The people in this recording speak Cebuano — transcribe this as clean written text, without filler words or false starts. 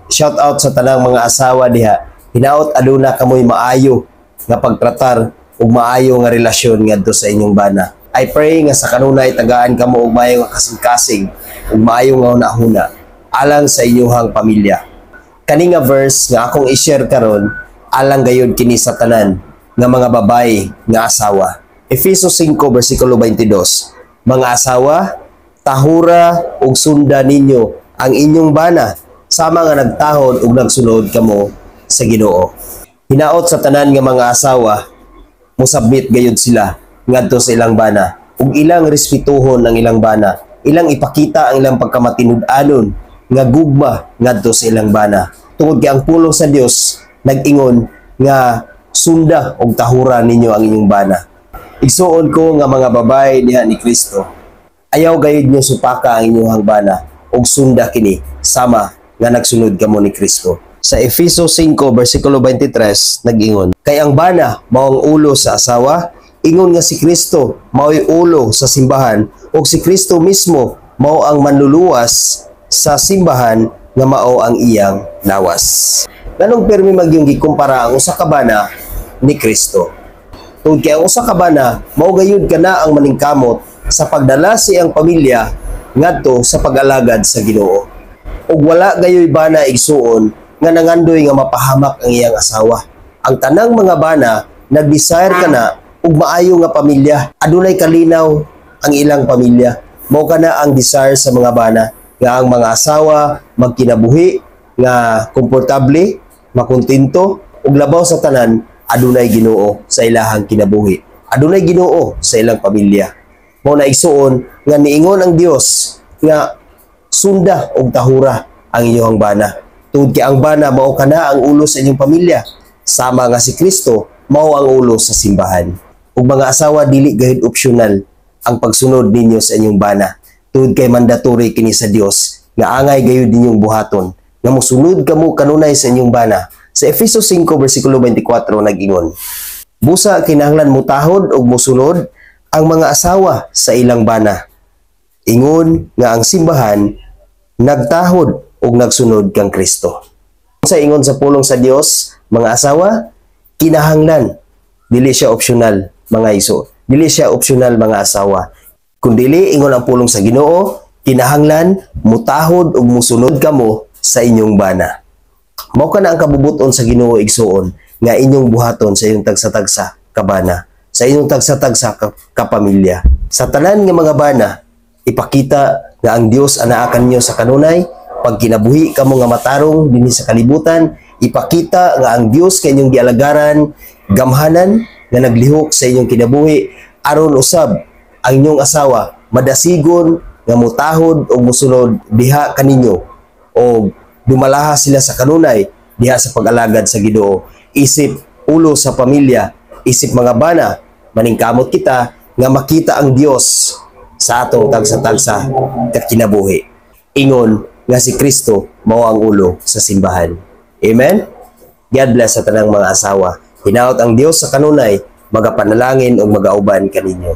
Shout out sa tanang mga asawa diha. Hinaot aduna kamoy maayo nga pagtratar ug maayo nga relasyon ngadto sa inyong bana. I pray nga sa kanunay tagaan kamo og maayo nga kasing-kasing ug maayo nga hunahuna alang sa inyong pamilya. Kani nga verse nga akong i-share karon, alang gayud kini sa tanan nga mga babae nga asawa. Efeso 5 versikulo 22. Mga asawa, tahura ug sunda ninyo ang inyong bana sama nga nagtahod ug nagsunod kamo sa Ginoo. Hinaot sa tanan nga mga asawa, musubmit gayud sila ngadto sa ilang bana ug ilang respetuhon ang ilang bana, ilang ipakita ang ilang pagkamatinud-anon nga gugma ngadto sa ilang bana, tungod kay ang pulong sa Dios nag-ingon nga sunda ug tahura ninyo ang inyong bana. Igsuon ko nga mga babae diha ni Kristo, ayaw gayud nyo supaka ang inyong bana ug sunda kini sama nga nagsunod kamo ni Kristo. Sa Efeso 5 versikulo 23 nag-ingon, "Kay ang bana mao ang ulo sa asawa, ingon nga si Kristo mao'y ulo sa simbahan, ug si Kristo mismo mao ang manluluwas sa simbahan nga mao ang iyang lawas." Nganong permi magyung gikumpara ang usa ka bana ni Kristo? Tungod kay ang usa ka bana mao gayud kana ang maningkamot sa pagdala sa iyang pamilya ngadto sa pag-alagad sa Ginoo. Ug wala gayoy bana, igsuon, nga nangandoy nga mapahamak ang iyang asawa. Ang tanang mga bana nag-desire kana og maayo nga pamilya. Adunay kalinaw ang ilang pamilya. Mao kana ang desire sa mga bana nga ang mga asawa magkinabuhi nga komportable, makontento ug labaw sa tanan, adunay Ginoo sa ilahang kinabuhi. Adunay Ginoo sa ilang pamilya. Mao na, igsuon, nga niingon ang Dios nga sunda og tahura ang inyong bana. Tungod kay ang bana mao kana ang ulo sa inyong pamilya, sama nga si Kristo mao ang ulo sa simbahan. Ug mga asawa, dili gayud optional ang pagsunod ninyo sa inyong bana. Tungod kay mandatory kini sa Dios nga angay gayud ninyong buhaton nga mosunod kamo kanunay sa inyong bana. Sa Efeso 5 versikulo 24 nag-ingon, "Busa kinahanglan mutahod ug mosunod ang mga asawa sa ilang bana, ingon nga ang simbahan nagtahod ug nagsunod kang Kristo." Sa ingon sa pulong sa Dios, mga asawa, kinahanglan, dili siya optional, mga iso. Dili siya optional, mga asawa. Kung dili, ingon ang pulong sa Ginoo, kinahanglan mutahod ug musunod kamo sa inyong bana. Mao kana ang kabubuton sa Ginoo, igsuon, nga inyong buhaton sa inyong tagsa-tagsa kabana, sa inyong tagsa-tagsa kapamilya. Sa tanan nga mga bana, ipakita nga ang Dios anaa kanyo sa kanunay, pag kinabuhi kamo nga matarong dinhi sa kalibutan, ipakita nga ang Dios kay inyong gialagaran, gamhanan nga naglihok sa inyong kinabuhi, aron usab ang inyong asawa madasigon nga mutahod o musunod diha kaninyo o dumalaha sila sa kanunay diha sa pag-alagad sa Ginoo. Isip ulo sa pamilya, isip mga bana, maningkamot kita nga makita ang Dios sa atong tagsa-tagsa kinabuhi. Ingon nga si Kristo mao ang ulo sa simbahan. Amen? God bless sa tanang mga asawa. Hinaot ang Dios sa kanunay magapanalangin ug magauban kaninyo.